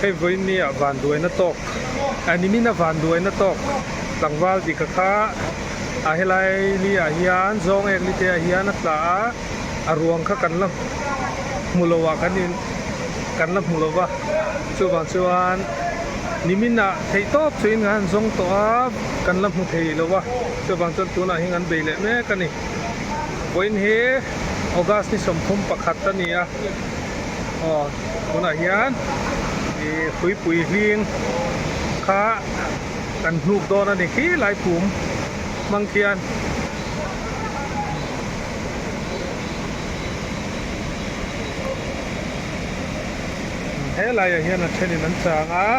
Hei vawiin ni ah vanduaina tawk a nimin a vanduaina tawk tlangval dika kha a helai li ah hian zawng ek lite ah hian a tla a a ruang kha kan la hmu lo ah kan in kan la hmu lo va chuvang chuan nimin ah theih tawp chu in han zawng tawh a kan la hmu thei lo va chuvang chuan tunah hian kan bei leh mek a ni vawiin hi August ni 31 a ni a. Aw tunah hian ih hruipui hling kha kan hnuk dawn a ni khi lai phum hmang khian. He laiah hian a thenin an chang a.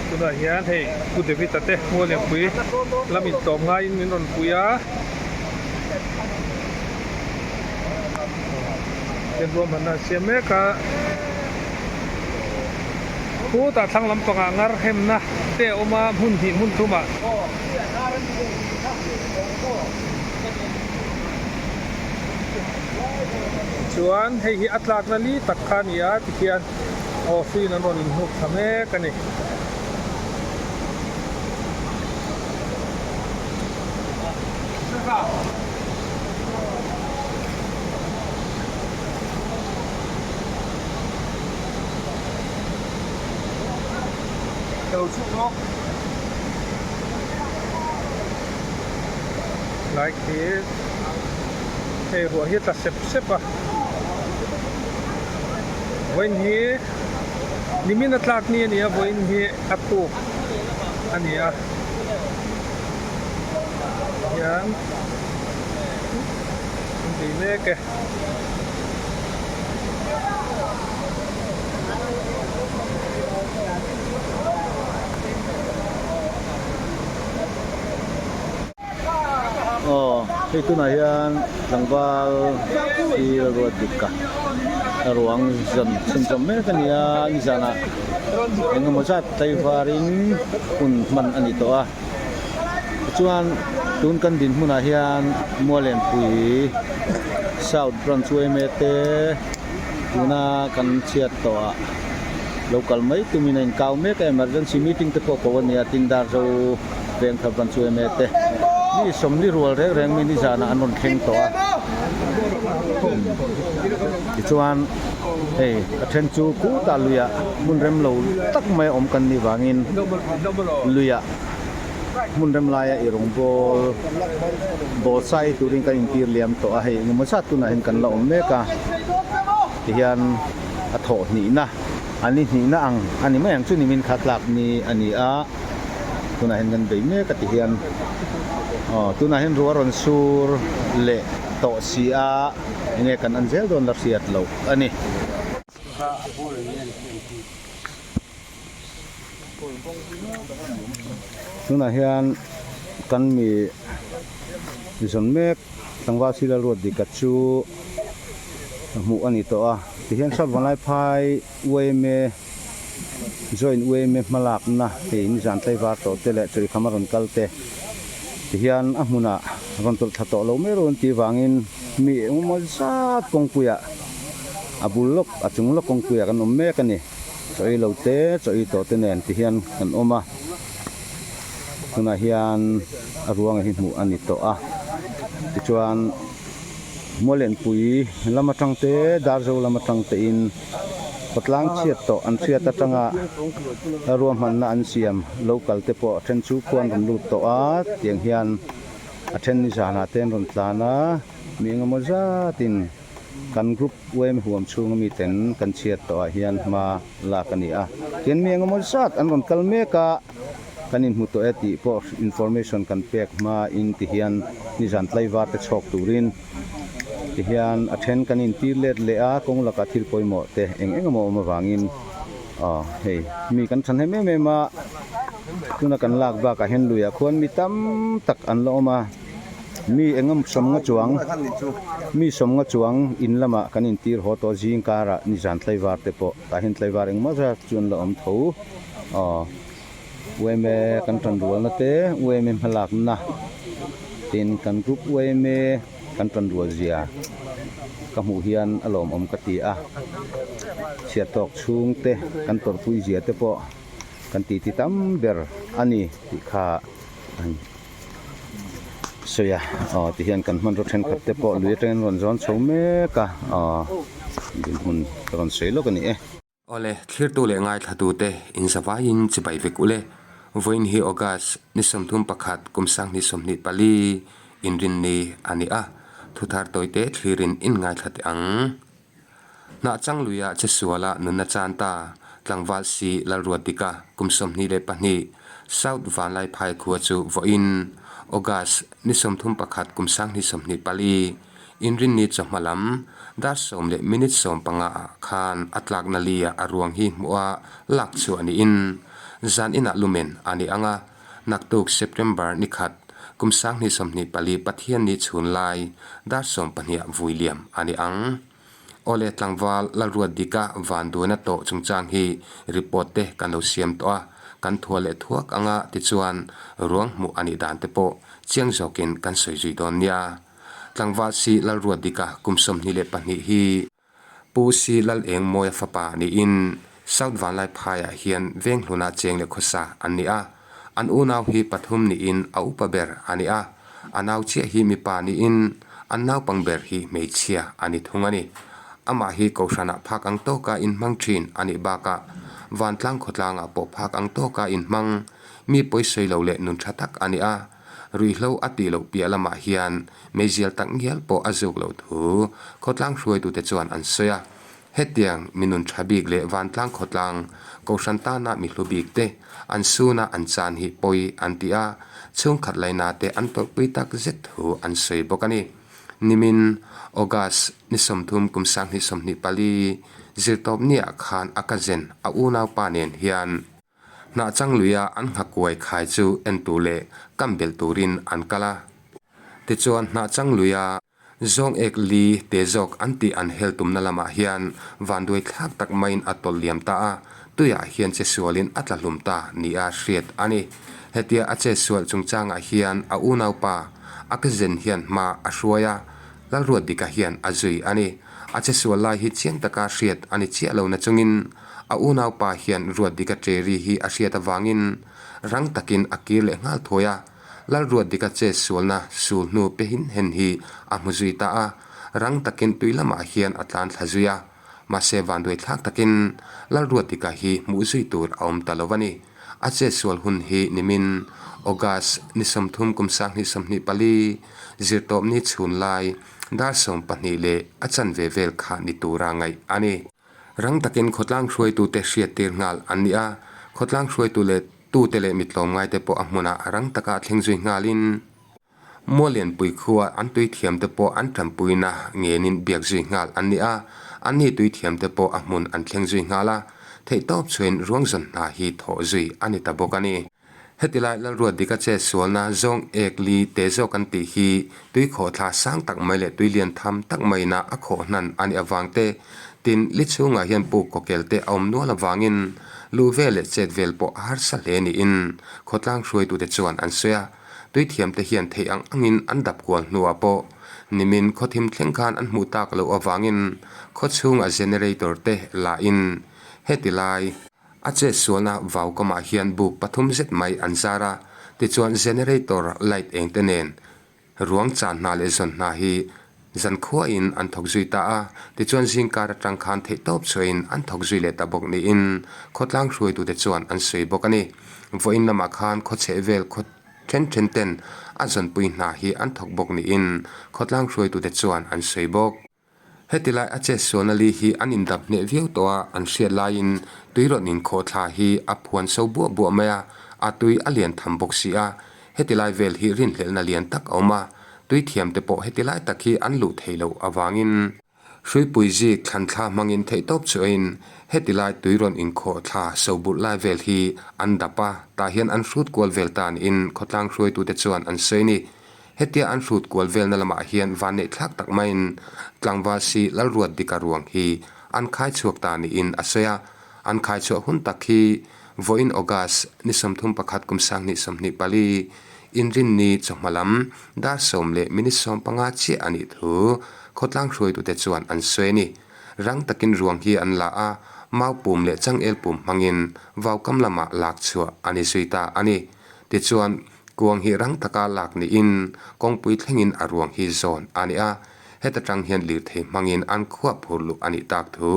Tunah hian hei Pu David-a te Muallianpui lam intawm ngaiin min rawn pui a. Hian ruahmanna an siam mek a. Khutah thlang lampangah ngar hemna te a awm a, hmun hnih hmun thumah. Chuan hei hi a tlakna li tak kha a ni a tikhian aw hruiin an rawn inhnuk thla mek a ni. Lai khi hei ruah hi a tla sep sep a vawiin hi nimin a tlak ni a ni a vawiin hi a tuk a ni a hian an bei mek e. Aw hei tunah hian tlangval hi ruat dik a a ruang zan chhunzawm mek a ni a nizanah eng emaw zat tlaivarin hun hman a ni tawh a tichuan tun kan dinhmunah hian Mualengpui South Branch yma te tuna kan chhiat tawh ah lo kal mai tumin a inkau mek a emergency meeting te pawh ko a ni a tin dar zo veng thar branch yma te mi sawmli rual reng reng mi nizanah an rawn thleng tawh a tichuan hei a then chu khutah luiah hmun rem lo tak mai a awm kan nih vangin luiah hmun rem laia i rawngbawl bawl sai turin kan intir liam tawh a hei engemaw zat tunah hian kan la awm mek a tihian a thawh hnihna a ni hnihna ang a ni mai ang chu nimin kha tlak ni a ni a tunah hian kan bei mek a ti hian aw tunah hian ruah rawn sur leh tawh si a enge kan an zel dawn la hriat loh a ni. Tunah hian kan mi zawn mek tlangval sila ruat dika chu hmuh a ni tawh a tihian South Vanlaiphai UAMA joint UAMA hmalakna hei nizan tlaivar tawh te leh chawikham a rawn kal te tihian a hmunah rawn tawlh thla tawh lo mai rawn tih vangin mi engemaw zat kawngpuiah a bul lawk a chung lawk kawngpuiah kan awm mek a ni. Chaw ei lo te, chaw ei tawh te nen ti hian kan awm a, tunah hian a ruanga hi hmuh a ni tawh a, tichuan Mualengpui lam atang te, Darzo lam atang te in khawtlang chhiat tawh an hriat atanga ruahmanna an siam local te pawh a then chu khuan rawn lut tawh a, tiang hian a then ni zanah te an rawn tlan a, mi engemaw zatin. Kan group UAM huam chhunga miten kan chhiat tawh ah hian hma lak a ni a, tin mi engemaw zat an rawn kal mek a, kan inhmu tawh e tih pawh information kan pek hma in ti hian nizan tlaivar te chhawk turin ti hian a then kan intir let leh a, kawng lakah thil pawimawh te eng eng emaw awm avangin aw hei mi kan thahnem em em a, tuna kan lak bakah hian luiah khuan mi tam tak an la awm a. Mi engemaw sawmnga chuang mi sawmnga chuang in lamah kan intir haw tawh zing karah nizan tlaivar te pawh tah hian tlaivar engemaw zat chu an la awm tho aw yma kan tanrualna te yma hmalakna tin kan group yma kan tanrual zia ka hmuh hian a lawmawm ka ti a chhiat tawk chhung te kan tawrhpui zia te pawh kan titi tam ber a ni tih kha an sawi a aw ti hian kan hmanraw thenkhat te pawh lui atangin rawn zawn chho mek a aw dinhmun ka rawn sawi lawk a ni e. Awle, thlirtu leh ngaithlatute inzavaiin chibai vek ule. Vawiin hi August ni 31 kum 2024 inrinni a ni a, thuthar tawite thlirin in ngaithla teh ang. Hnah chang luia che suala nunna chan ta, tlangval si Lalruatdika kum 22, South Vanlaiphai khua chu vawiin August ni 31 kum 2024 inrinni chawhma lam dar sawm leh minute 15 ah khan a tlakna lia a ruang hi hmuh a lak chhuah niin zan inah lumen a ni ang a, naktuk September ni khat kum 2024 Pathianni chhun lai dar 12 ah vui liam a ni ang. Awle tlangval Lalruatdika vanduaina tawh chungchang hi report te kan lo siam tawh a, kan thua leh thuak anga tichuan ruang hmuh a nih dan te pawh chiang zawkin kan sawi zui dawn nia. Tlangval si Lalruatdika kum 22 hi Pu Si Lalengmawia fapa niin South Vanlaiphaiah hian Venghluna cheng leh khawsa an ni a, an unau hi pathum niin a upa ber a ni a, a nau chiah hi mipa niin an naupang ber hi hmeichhia a ni thung a ni. Amah hi Kohhranah phak ang tawka inhmang thin a nih bakah Vantlang khawtlangah pawh phak ang tawka inhmang mi pawisawi lo leh nun tha tak a ni a, ruihhlo a tih loh piah lamah hian meizial tak ngial pawh a zuk loh thu khawtlang hruaitute chuan an sawi a. Hetiang mi nun tha bik leh vantlang khawtlang Kohhran tana mi hlu bik te an suna an chan hi pawi an ti a, chhungkhat laina te an tawrhpui tak zet thu an sawi bawk a ni. Nimin, August, ni 30 kum 2024 zirtawp niah khan a cousin a unaupa nen hian hnah chang luia an nghakuai khai chu en tur leh kam belh turin an kal a. Tichuan hnah chang luia Zawng ek li te zawk an tih an hel tumna lamah hian vanduai thlak tak maiin a tawlh liam ta a, tuiah hian che sualin a tla hlum ta nia hriat a ni. Hetia a che sual chungchangah hian a unaupa Akzen hian hma a hruai a, Lalruatdika hian a zui a ni. A che sual lai hi chiang taka hriat a ni chiah lo nachungin a unaupa hian Ruatdika ṭeri hi a hriat avangin rang takin a kir leh nghal thawi a, Lalruatdika che sualna sul hnu pehin hen hi a hmu zui ta a, rang takin tui lamah hian a tlan thla zui a. Mahse vanduai thlak takin Lalruatdika hi hmuh zui tur a awm ta lo a ni. A che sual hun hi nimin August ni 30 kum 2024 zirtawpni chhun lai dar 12 leh a chanve vel kha ni tura ngaih a ni. Rang takin khawtlang hruaitute hriattir nghal an ni a, khawtlang hruaitu leh tute leh mitlawmngaite pawh a hmunah rang taka a thleng zui nghalin Muallianpui khua an tui thiamte pawh an tanpuina ngenin biak zui nghal an ni a, anni tui thiamte pawh a hmun an thleng zui nghal a, theihtawp chhuain ruang zawn hna hi thawh zui a ni ta bawk a ni. Hetilai Lalruatdika che sualna zawng ek li te zawk an tih hi tui khawhthla sang tak mai leh tui lian tham tak maina a khawh hnan a nih avang te, tin li chhungah hian puk kawkel te a awm nual avangin lu vel leh chet vel pawh a harsa hle niin khawtlang hruaitute chuan an sawi a. Tui thiamte hian theih ang angin an dap kual hnuah pawh nimin khawthim thleng khan an hmuh tak loh avangin khawchhungah generator te lahin hetilai A chetsualna vau kamah hian buk pathum zet mai an zar a, tichuan generator light eng te nen ruang chan hna leh zawn hna hi zan khuain an thawk zui ta a, tichuan zingkar atang khan theihtawp chhuahin an thawk zui leh ta bawk niin khawtlang hruaitute chuan an sawi bawk a ni. Vawiin lamah khan khawchheh vel khaw then then ten a zawnpui hna hi an thawk bawk niin khawtlang hruaitute chuan an sawi bawk. Heti lai a chet sualna li hi an indap hneh viau tawh a, an hriat laiin tui rawn inkhawh thla hi a phuan so buah buah mai a, a tui a lian tham bawk si a. Heti lai vel hi rinhlelhna lian tak a awm a, tui thiam te pawh heti lai tak hi an luh theih loh avangin hruipui zik thlan thla hmangin theihtawp chuain heti lai tui rawn inkhawh thla so bulh lai vel hi an dap a, tah hian an hrut kual vel ta niin khawtlang hruaitute chuan an sawi a ni. Hetia an hrut kual velna lamah hian vanneih thlak tak maiin tlangval si Lalruatdika ruang hi an khai chhuak ta niin a sawi a. An khai chhuah hun tak hi vawiin August ni 31 kum 2024 Inrinni chawhma lam dar sawm leh minute 15 chiah a nih thu khawtlang hruaitute chuan an sawi a ni. Rang takin ruang hi an la a, mau pum leh changel pum hmangin vaukam lamah lak chhuah a ni zui ta a ni. Tichuan, kuang hi rang taka lak niin kawngpui thlengin a ruang hi zawn a ni a, heta tang hian lirthei hmangin an khuah phur luh a nih tak thu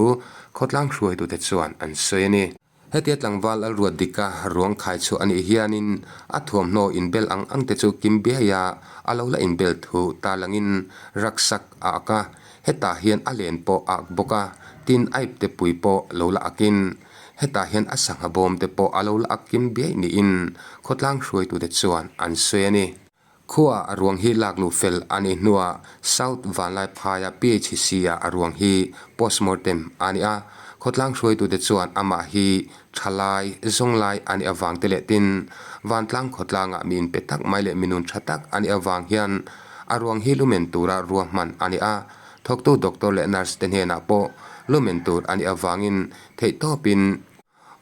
khawtlang hruaitute chuan an sawi a ni. Hetia tlangval a ruat dik a, ruang khai chhuah a nih hianin a thuamhnaw inbel ang ang te chu kim biai a, a lo la inbel thu tarlangin raksak a ak a, hetah hian a len pawh a ak bawk a, tin a ipte pui pawh lo la akin hetah hian a sangha bawm te pawh a lo la ak kim biai niin khawtlang hruaitute chuan an sawi a ni. Khuaah a ruang hi lak luh fel a nih hnuah South Vanlaiphaia PHC-ah a ruang hi postmortem a ni a. Khawtlang hruaitute chuan amah hi thalai, zawnglai a nih avang te leh tin vantlang khawtlangah mi inpe tak mai leh minun tha tak a nih avang hian a ruang hi lumen tura ruahman a ni a. Thawktu doctor leh nurse te hnenah pawh lumen tur a nih avangin theihtawpin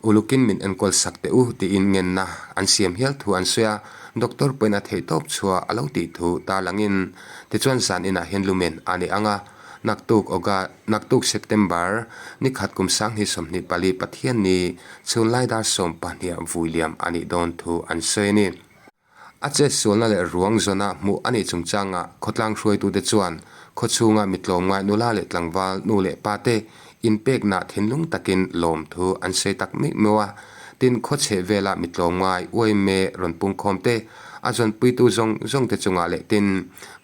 Ulukin min enkawl sak teh u tiin ngenna an siam hial thu an sawi a, doctor pawhin a theih tawp chhuah a lo tih thu tarlangin tichuan zan inah hian lumen a nei ang a, naktuk August naktuk September ni khat kum 2024 Pathianni chhunlai dar 12 ah vui liam a nih dawn thu an sawi a ni. A chetsualna leh ruang zawna hmuh a nih chungchangah khawtlang hruaitute chuan khawchhunga mi tlawmngai nula leh tlangval nu leh pate inpekna thinlung takin lawmthu an sawi tak meuh meuh a. Tin, khawchheh vela mi tlawmngai uaime rawn pungkhawm te, a zawnpuitu zawng zawngte chungah leh tin,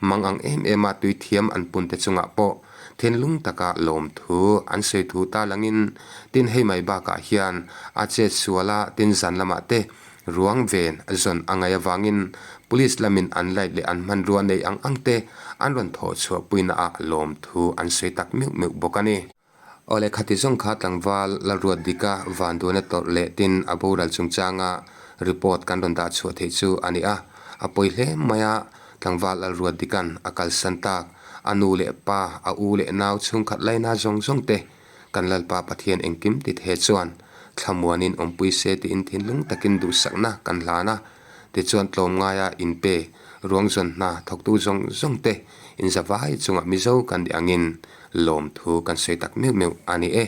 mang ang em ema tui thiam an punte chungah pawh thinlung taka lawmthu an sawi thu ta langin, tin hei mai bakah hian a chetsuala tin zan lamah te Ruang ven a zawn a ngaih avangin Police lamin an light leh an hmanrua nei ang ang te an rawn thawh chhuah puina ah lawmthu an sawi tak meuh meuh bawk a ni. Awle khati zawng kha tlangval Lalruatdika vanduaina tawrh leh tin a boral chungchanga report kan rawn dah chhuah theih chu a ni a, a pawi hle mai a, tlangval Lalruatdika'n a kalsan tak a nu leh pa, a u leh nau chhungkhat laina zawng zawng te Kan Lalpa Pathian engkim ti the chuan thlamuanin awmpui se tiin thinlung takin duhsakna kan hlan a, tichuan tlawmngaia inpe ruang zawn hna thawktu zawng zawng te inzavai chungah Mizo kan nih angin lawmthu kan sawi tak meuh meuh a ni e.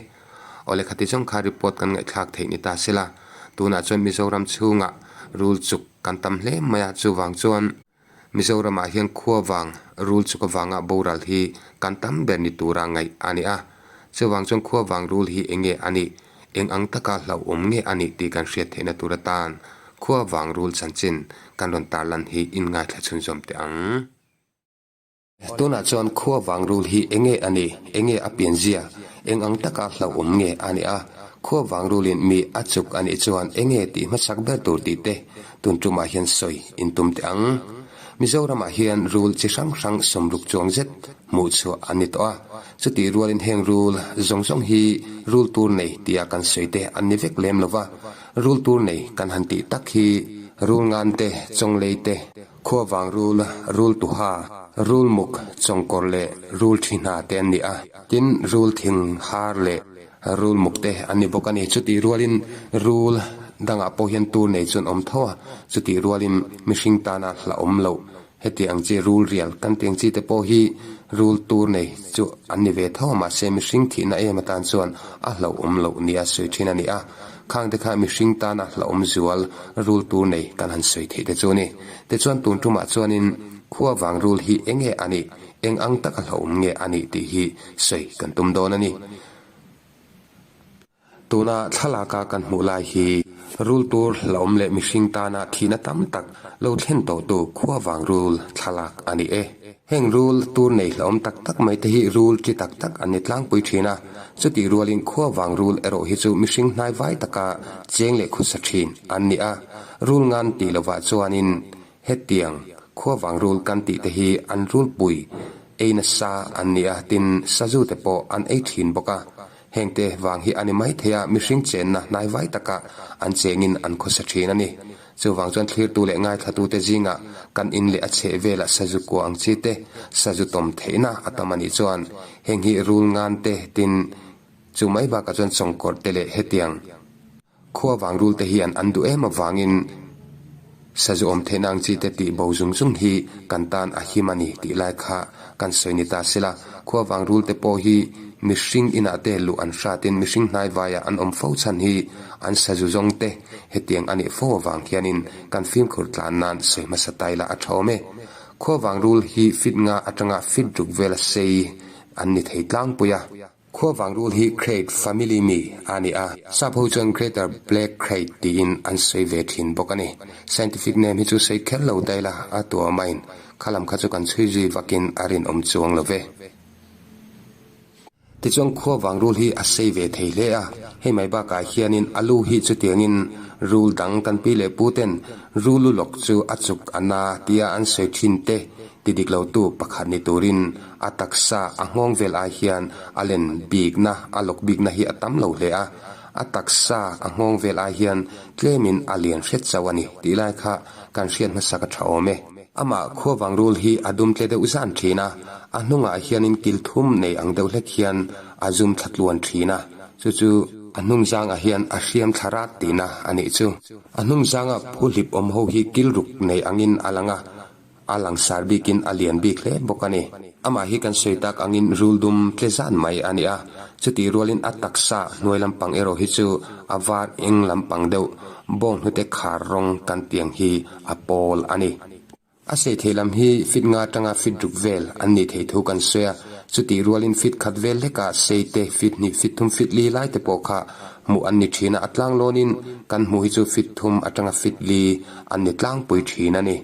Awle khati zawng kha report kan ngaihthlak theih ni ta sela, tunah chuan Mizoram chhungah rul chuk kan tam hle mai a, chuvang chuan Mizoramah hian khua vang, rul chuk avanga boral hi kan tam ber ni tura ngaih a ni a. Chuvang chuan khua vang rul hi eng nge a nih, eng ang taka hlauhawm nge a nih tih kan hriat theihna tur atan khua vang rul chanchin kan rawn tarlan hi inngaithla chhunzawm teh ang. Tunah chuan khua vang rul hi eng nge a nih, eng nge a pianzia, eng ang taka hlauhawm nge a nih a, khua vang rulin mi a chuk a nih chuan eng nge tih hmasak ber tur tih te tun tumah hian sawi in tum teh ang. Mizoramah hian rul chi hrang hrang sawmruk chuang zet hmuh chhuah an ni tawh a, chutih rualin heng rul zawng zawng hi rul tur nei tia kan sawi te an ni vek lem lo va, rul tur nei kan han tih tak hi rul ngan te, chawnglei te, Khuavang rul, rul tuha, rul muk, chawngkawr leh rul thi hna te an ni a. Tin, rul thing, har leh rul muk te an ni bawk a ni. Chutih rualin rul dangah pawh hian tur nei chu an awm tho a, chutih rualin mihring tana hlauhawm loh heti ang chi rul rial kan tih ang chi te pawh hi rul tur nei chu an ni ve tho a, mahse mihring thihna em atan chuan a hlauhawm loh nia sawi thin a ni a. Khang te kha mihring tana hlauhawm zual rul tur nei kan han sawi theih te chu a ni. Tichuan tun tumah chuanin khua vang rul hi eng nge a nih, eng ang taka hlauhawm nge a nih tih hi sawi kan tum dawn a ni. Tuna thlalaka kan hmuh lai hi rul tur hlauhawm leh mihring tana thihna tam tak lo thlen tawhtu khua vang rul thlalak a ni e. Heng rul tur nei hlauhawm tak tak mai te hi rul chi tak tak an ni tlangpui thin a, chutih rualin khua vang rul erawh hi chu mihring hnai vai taka cheng leh khusa thin an ni a, rul ngan tih lovah chuanin hetiang khua vang rul kan tih te hi an rulpui ei nasa an ni a, tin sazu te pawh an ei thin bawk a, hengte vang hi a ni mai thei a, mihring chenna hnai vai taka an chengin an khawsa thin a ni. Chuvang chuan thlirtu leh ngaithlatute zingah kan in leh a chheh velah sazu kua ang chi te, sazu tawm theihna a tam a nih chuan heng hi rul ngan te tin chu mai bakah chuan chawngkawrh te leh hetiang khua vang rul te hian an duh em avangin sazu awm theihna ang chi te tih bo zung zung hi kan tan a him a ni tih lai kha kan sawi ni ta sela. Khua vang rul te pawh hi mihring inah te luh an hratin mihring hnaivaiah an awm fo chhan hi an sazu zawng te Hetiang a nih fo avang hianin kan fimkhur tlan nan sawi hmasa tai la a tha awm e. Khuavang rul hi fit nga atanga fit ruk vela sei an ni thei tlangpui a. Khuavang rul hi Krait family mi a ni a, sap ho chuan Greater Black Krait tiin an sawi ve thin bawk a ni. Scientific name hi chu sawi kher lo tai la a tuamain khalam kha chu kan chhui zui vakin a rinawm chuang lo ve. Tichuan khua vang rul hi a sei ve thei hle a, hei mai bakah hianin a lu hi chutiangin rul dang kan pi leh pu ten rul lu lawk chu a chuk a na tia an sawi thin te ti dik lo tu pakhat ni turin a taksa a nghawng vel ai hian a len bikna a lawk bikna hi a tam lo hle a, a taksa a nghawng vel ai hian tlemin a lian hret chauh a ni tih lai kha kan hriat hmasak a tha awm e. Amah khuavang rul hi a dum tle deuh zan thin a, a hnungah hianin kil thum nei ang deuh hlek hian a zum thla tluan thin a, chu chu a hnung zangah hian a hriam thla rat tihna a nih chu. A hnung zanga phuhlip awm ho hi kil ruk nei angin a lang a, a langsar bikin a lian bik hle bawk a ni. Amah hi kan sawi tak angin rul dum tle zan mai a ni a, chutih rualin a taksa hnuai lampang erawh hi chu a var eng lampang deuh bawng hnute khar rawng kan tiang hi a pawl a ni. A sei theih lam hi fit nga atanga fit ruk vel an nih theih thu kan sawi a, chutih rualin fit khat vel hlekah sei te, fit hnih, fit thum, fit li lai te pawh kha hmuh an ni thin a, a tlanglawnin kan hmuh hi chu fit thum atanga fit li an ni tlangpui thin a ni.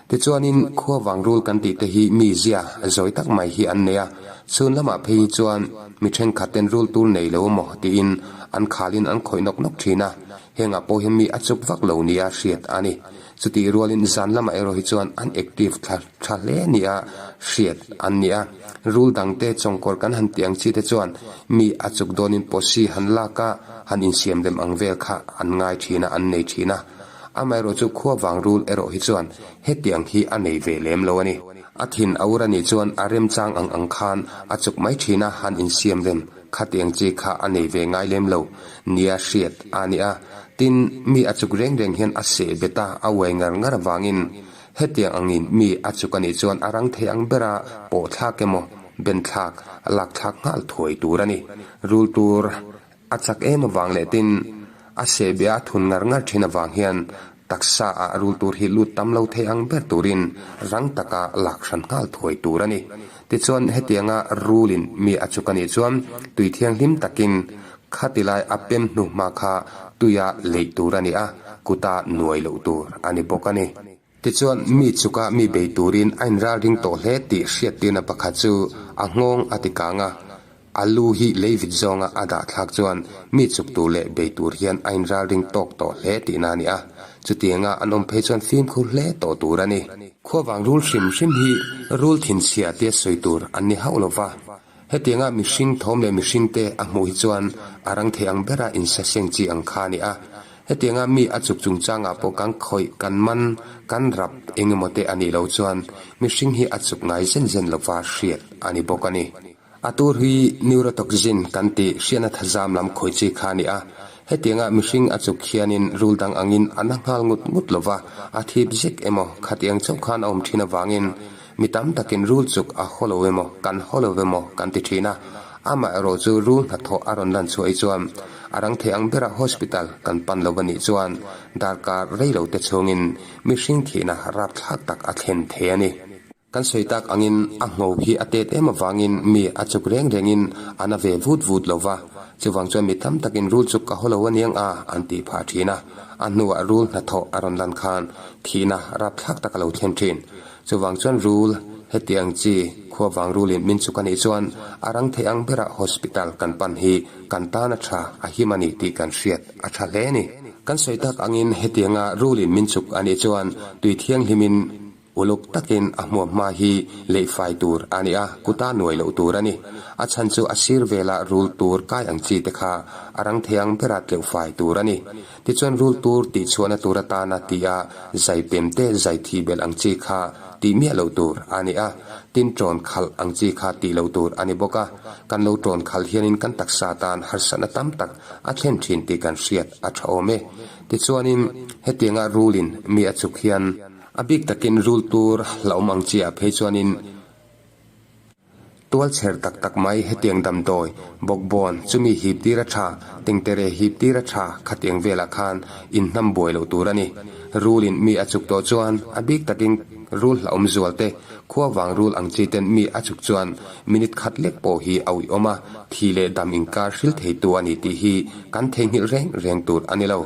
Tichuanin khuavang rul kan tih te hi mi zia zawi tak mai hi an nei a, chhun lamah phei hi chuan mi thenkhat ten rul tur nei lo maw tiin an khalin an khawih nawk nawk thin a, hengah pawh hian mi a chuk vak lo nia hriat a ni. Chutih rualin zan lamah erawh hi chuan an active thla tha hle nia hriat an ni a, rul dangte chawngkawr kan han tih ang chi te chuan mi a chuk dawnin posi han lak a, han insiam rem ang vel kha an ngai thin a, an nei thin a. Amaherawh chu khua vang rul erawh hi chuan hetiang hi a nei ve lem lo a ni. A thin a ur a nih chuan a remchang ang ang khan a chuk mai thin a, han insiam rem khatiang chi kha a nei ve ngai lem lo nia hriat a ni a. Tin, mi a chuk reng reng hian a seh bet a, a uai ngar ngar avangin hetiang angin mi a chuk a nih chuan a rang thei ang bera pawh thlak emaw ben thlak lak thlak nghal thuai tur a ni. Rul tur A chak em avang leh tin, a sehbia a thun ngar ngar thin avang hian taksa ah rul tur hi lut tam lo thei ang ber turin rang taka lak hran nghal thuai tur a ni. Tichuan hetianga rulin mi a chuk a nih chuan tui thianghlim takin khati lai a pem hnu hma kha tuia leih tur a ni a, kuta nuai loh tur a ni bawk a ni. Tichuan, mi chuka mi bei turin a inralring tawh hle tih hriattirna pakhat chu a nghawng a ti kang a. A lu hi leivit zawnga a dah thlak chuan mi chuk tur leh bei tur hian a inralring tawk tawh hle tihna a ni a. Chutianga an awm phei chuan fimkhur hle tawh tur a ni. Khuavang rul hrim hrim hi rul thinchhia tia sawi tur an ni hauh lo va. Hetianga mihring thawm leh mihringte a hmuh hi chuan a rang thei ang bera insaseng chi ang kha a ni a. Hetianga mi a chuk chungchangah pawh kan khawih, kan man, kan rap eng emaw te a nih loh chuan mihring hi a chuk ngai zen zen lova hriat a ni bawk a ni. A tur hi neurotoxin kan tih hriatna thazam lam khawih chi kha a ni a. Hetianga mihring a chuk hianin rul dang angin a na nghal ngut ngut lova, a thip zik emaw khatiang chauh khan a awm thin avangin Mi tam takin rul chuk a haw lo emaw, kan haw lo emaw kan ti thin a. Amaherawh chu rul hnathawh a rawn lan chhuah hi chuan a rang thei ang bera hospital kan pan lo a nih chuan darkar rei lo te chhungin mihring thihna rapthlak tak a thlen thei a ni. Kan sawi tak angin a ngho hi a tet em avangin mi a chuk reng rengin a na ve vut vut lo va, chuvang chuan mi tam takin rul chuk ka haw lo aniang a an tih phah thin a. A hnuah rul hnathawh a rawn lan khan thihna rapthlak tak a lo thlen thin. Chuvang chuan rul, hetiang chi khuavang rulin min chuk a nih chuan a rang thei ang berah hospital kan pan hi kan tan a tha, a him a ni tih kan hriat a tha hle a ni. Kan sawi tak angin hetianga rulin min chuk a nih chuan tui thianghlimin. Uluk takin a hmuamhma hi leih fai tur a ni a, kuta nuai loh tur a ni. A chhan chu a sir vela rul tur kai ang chi te kha a rang thei ang bera tleuh fai tur a ni. Tichuan rul tur tih chhuahna tur atana ti a zai pem te zai thih belh ang chi kha tih miah loh tur a ni a, tin ṭawn khalh ang chi kha tih loh tur a ni bawk a. Kan lo ṭawn khalh hianin kan taksa tan harsatna tam tak a thlen ṭhin tih kan hriat a ṭha awm e. Tichuanin hetianga rulin mi a chuk hian A bik takin rul tur hlauhawm ang chi ah phei chuanin tual chher tak tak mai hetiang damdawi bawkbawn chumi hip tir a tha, tengtere hip tir a tha khatiang velah khan inhnam buai loh tur a ni. Rulin mi a chuk tawh chuan a bik takin rul hlauhawm zual te, khua vang rul ang chi ten mi a chuk chuan minute khat lek pawh hi a uiawm a, thi leh dam inkar hril theitu a ni tih hi kan theihnghilh reng reng tur a ni lo.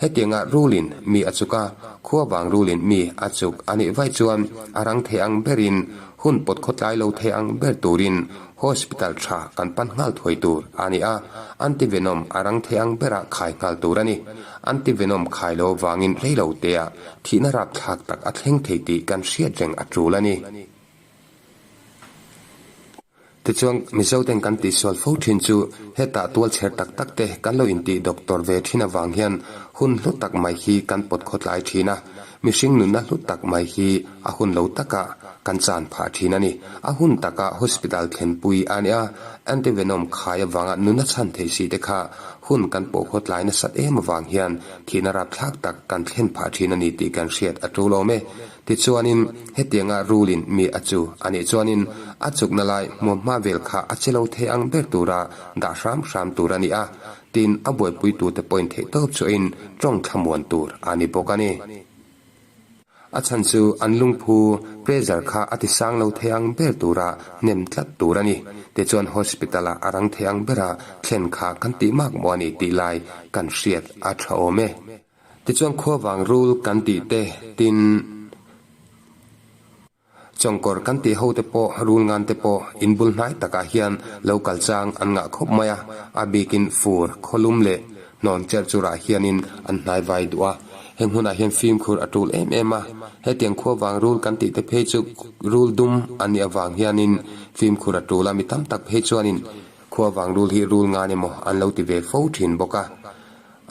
Hetianga rulin mi a chuk a, khua vang rulin mi a chuk a nih vaih chuan a rang thei ang berin hun pawt khawtlai lo thei ang ber turin hospital tha kan pan nghal thuai tur a ni a, antivenom a rang thei ang bera khai nghal tur a ni. Antivenom khai lo vangin reilo tea thihna rapthlak tak a thleng thei tih kan hriat reng a tul a ni. Tichuan, Mizoten kan tihsual fo thin chu hetah tual chher tak tak te kan lo intih doctor ve thin avang hian hun hlu tak mai hi kan pawt khawtlai thin a, mihring nunna hlu tak mai hi a hun lo takah kan chan phah thin a ni. A hun takah hospital thlenpui a nia, antivenom khai avanga nunna chhan theih si te kha hun kan pawh khawtlai nasat em avang hian thihna rapthlak tak kan thlen phah thin a ni tih kan hriat a tul awm e. Tichuanin, hetianga rulin mi a chu a nih chuanin a chukna lai hmuamhma vel kha a che lo thei ang ber tura dah hram hram tur a ni a, tin a buaipuitute pawhin theihtawp chhuahin tawng thlamuan tur a ni bawk a ni. A chhan chu an lungphu pressure kha a tisang lo thei ang ber tura hnem tlat tur a ni. Tichuan hospital-ah a rang thei ang bera thlen kha kan tih mak maw a ni tih lai kan hriat a tha awm e. Tichuan khuavang rul kan tih te tin chawngkawr kan tih ho te pawh rul ngan te pawh in bul hnai takah hian lo kal chang an ngah khawp mai a, a bikin fur, khawlum leh hnawn cherh churah hianin an hnai vai duh a. Heng hunah hian fimkhur a tul em em a, hetiang khuavang rul kan tih te phei chu rul dum an nih avang hianin fimkhur a tul a, mi tam tak phei chuanin khuavang rul hi rul ngan emaw an lo ti ve fo thin bawk a.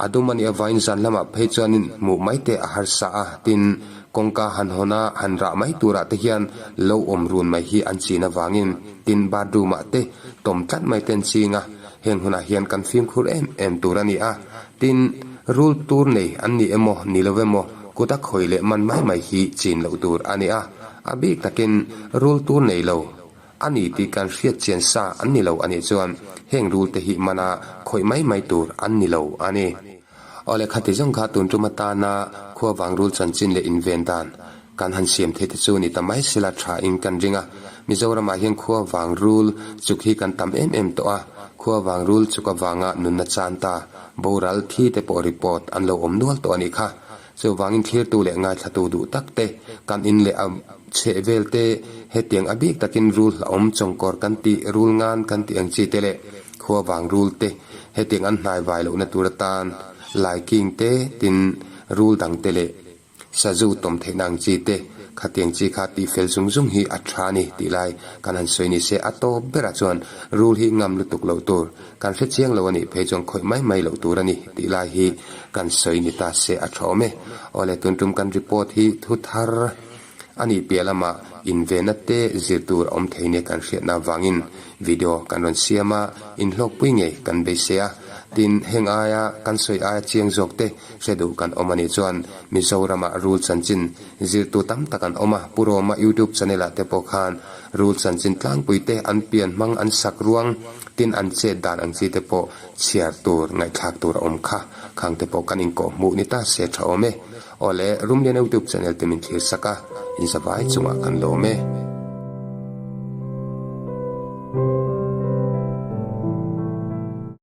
A dum a nih avangin zan lamah phei chuanin hmuh mai te a harsa a, tin, kawngka han hawn a, han rah mai turah te hian lo awm run mai hi an chin avangin, tin, bathroom ah te tawm tlat mai te an ching a, heng hunah hian kan fimkhur em em tur a ni a, tin, rul tur nei an ni emaw ni lo emaw kut a khawi leh man mai mai hi chin loh tur a ni a, a bik takin rul tur nei lo. A ni tih kan hriat chian sa an ni lo a nih chuan heng rul te hi mana khawih mai mai tur an ni lo a ni. Awle khati zawng kha tun tum atana khuavang rul chanchin leh inven dan kan han siam theih te chu ni ta mai sela tha in kan ring a. Mizoramah hian khuavang rul chuk hi kan tam em em tawh a, khuavang rul chuk avanga nunna chan ta boral thi te pawh report an lo awm nual tawh a nih kha. Chuvangin thlirtu leh ngaithlatu duh tak te, kan in leh a chheh vel te, hetiang a bik takin rul hlauhawm chawngkawr kan tih, rul ngan kan tih ang chi te leh khuavang rul te, hetiang an hnai vai lohna tur atan laiking te, tin rul dang te leh sazu tawm theihna ang chi te, khatiang chi kha tih fel zung zung hi a tha a ni tih lai kan han sawi ni se a tawp berah chuan rul hi ngam lutuk loh tur Kan hre chiang lo a nih phei chuan khawih mai mai loh tur a ni tih lai hi kan sawi ni ta se a tha awm e. Awle tun tum kan report hi thu thar a nih piah lamah invenna te zir tur a awm thei nia kan hriatna avangin video kan rawn siam a, inhlawkpui ngei kan beisei a. Tin, heng aia kan sawi aia chiang zawk te hre duh kan awm a nih chuan Mizoramah rul chanchin zirtu tam tak an awm a, Pu Roma YouTube channel ah te pawh khan Rul chanchin tlangpui te an pian hmang an sak ruang tin an chet dan ang chi te pawh chhiar tur ngaihthlak tur a awm kha. Khang te pawh kan inkawh hmuh ni ta se tha awm e. Awle Rumlian YouTube channel te min thlir sak a, in zavai chungah kan lawm e.